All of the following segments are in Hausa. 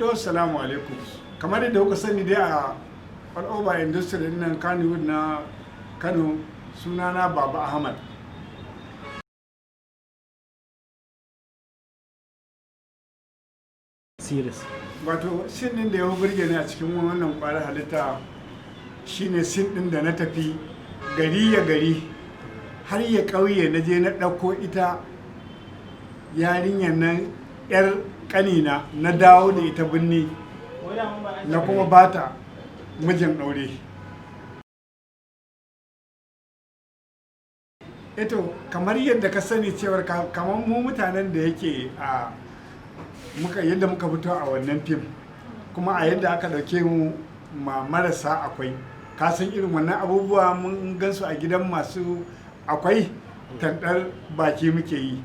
Assalamu alaikum. Kamar yadda kuka sani dai a all over industry din nan Kannywood na Kano, sunana Baba Ahmad. Series. Wato scene din da ya fi burge ni a cikin wannan Kwayar Halitta shine scene din da na tafi gari ya gari har ya ƙauye, na je na ɗauko ita yarinyar nan 'yar ƙanina, na dawo da ita birni, na kuma bata mijin aure. Eto, kamar yadda ka sani cewar kamar mu mutanen da yake a muka yadda muka fito a wannan fim, kuma a yadda aka ɗauke mu ma marasa akwai, ka san irin wannan abubuwa mun gansu a gidan masu akwai, tanɗar baki muke yi.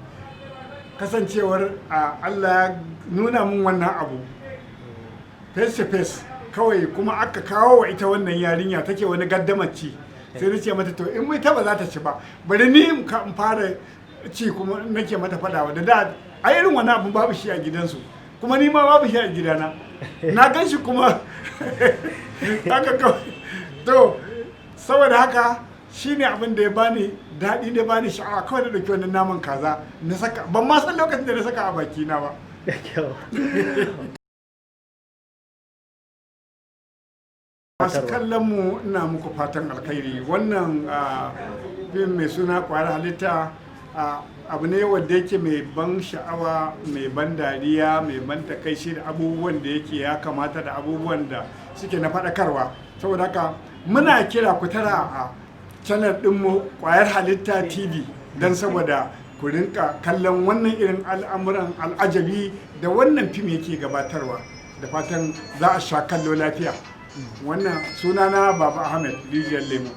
Kasancewar a Allah ya nuna mun wannan abu face to face kawai, kuma aka kawo wa ita wannan yarinya take wani gaddamar ci, sai na ce mata to in mai ta ba za ta ci ba, bari ni in fara ci. Kuma nake mata faɗawa da da a irin wannan abu babu shi a gidansu, kuma ni ma babu shi a gidana, na gan shi kuma haka kawai. To saboda haka shine abin da ya bani daɗi da bani sha'awa, kawai na ɗauki wannan naman kaza na saka, ban ma san lokacin da na saka a bakina ba. Da kyau. Masu kallon mu, ina muku fatan alkhairi. Wannan fim mai suna Kwayar Halitta abu ne wanda yake mai ban sha'awa, mai ban dariya, mai ban takaici, da abubuwan da yake ya kamata da abubuwan da suke na faɗakarwa. Saboda haka muna kira ku tara a channel ɗinmu Kwayar Halitta TV don saboda ku rinka kallon wannan irin al'amuran al'ajabi da wannan fim yake gabatarwa. Da fatan za a sha kallo lafiya. Wannan sunana Baba Ahmed Rijiyar Lemo.